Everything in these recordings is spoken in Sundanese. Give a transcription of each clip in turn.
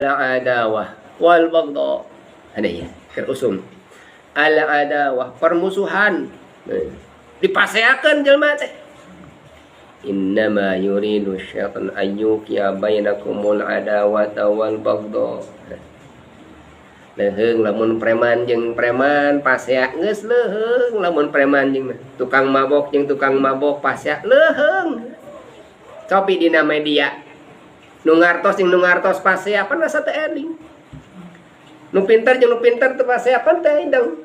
Al-adawah wal baghdha. Ada ya, keur usum. Al-adawah, permusuhan. Dipaseakeun jelema teh. Innama yuridu syaitan ayyuqiya bainakumul adawata wal baghdha. Leuheung lamun preman jeung preman pasea geus leuheung, lamun preman jeung tukang mabok jeung tukang mabok pasea leuheung. Copi dina media. Nu ngartos jeung nu ngartos pasea pan asa teu eling. Nu pinter jeung nu pinter teu pasea pan teu hideng.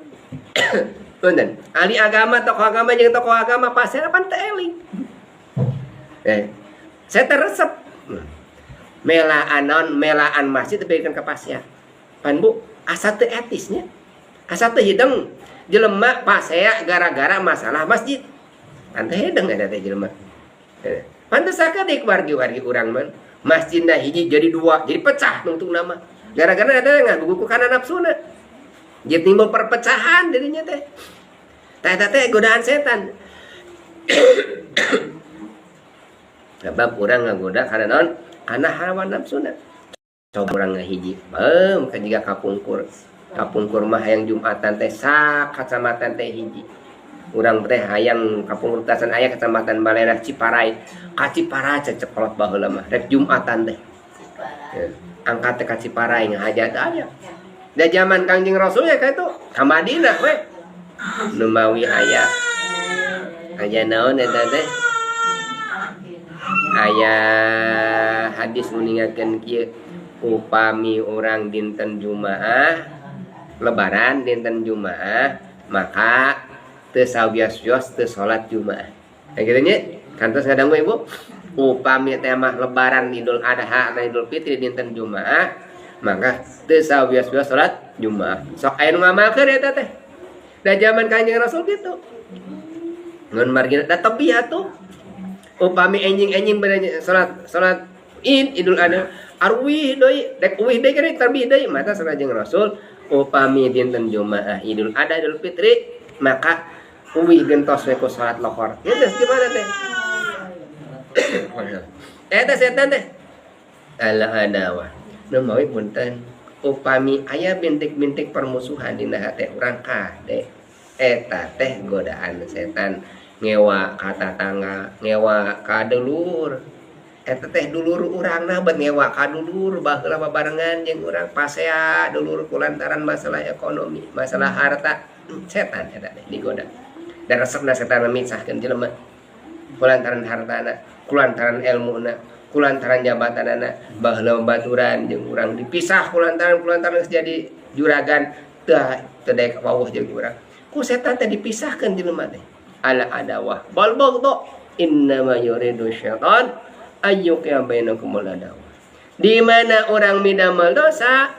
Punten. Ahli agama, tokoh agama jeung tokoh agama pasea pan teu eling. Saya teresep. Melaan naon, melaan masjid teu ka pasea. Pan bu, asa teu etisnya. Asa teu hideng jelema pasea gara-gara masalah masjid. Pan teu hideng eta teh jelema. Pantes sakedik wargi-wargi urang man. Masjidna hiji jadi dua, jadi pecah nungtung nama. Gara-gara eta ngagugu kana nafsuna. Jadi timbul perpecahan dirinya teh. Tah eta teh godaan setan. Sebab urang ngagoda kana naon? Kana hawa nafsuna. Coba urang ngahiji. Beuh, ka jiga kapungkur. Kapungkur mah hayang Jumatan teh sak kacamatan teh hiji. Urang teh hayang kapungkur tasan aya kecamatan Balena Ciparai. Ka Ciparai cekolot baheula mah rek Jumatan teh. Angkat teh ka Ciparai ngahajat aya. Da zaman Kangjeng Rasul ya ka itu ka Madinah we. Nu mawi aya aya naon eta teh? Aya hadis nguningakeun kieu, upami urang dinten Jumaah lebaran dinten Jumaah maka teu sawios-wios teu salat Jumaah. Nah kitu nya kantos ngadangu Ibu. Upami teh mah lebaran Idul Adha atau Idul Fitri dinten Jumaah maka teu sawios-wios salat Jumaah. Sok aya nu ngamalkeun eta teh. Da zaman Kanjeng Rasul kitu. Ngan margina da tebi atuh. Upami enjing-enjing bade salat salat Id Idul Adha arwih deui dek uwih deui kana terbih deui mata salat jeung Rasul upami dinten Jumaah Idul Adha Idul Fitri maka uwih gentos we ku salat lohor. Ieu teh gimana teh? Eta setan teh. Al adawah. Nu mawi punten upami aya bintik-bintik permusuhan dina hate urang kade. Eta teh godaan setan ngewa ka tatangga, ngewa ka dulur. Eta teh dulur urangna bet ngewa ka dulur baheula babarengan jeung urang pasea dulur kulantaran masalah ekonomi, masalah harta. Setan eta teh digoda. Dan resepna setan misahkeun jelema kulantaran hartana, kulantaran elmuna, kulantaran jabatanana, baheula baturan jeung urang dipisah kulantaran geus jadi juragan teu teu daek wawuh jeung urang. Ku setan teh dipisahkeun jelema teh. Al adawah wal baghdha innama yuridu syaitan ayyuqiya bainakumul adawah. Di mana orang midamel dosa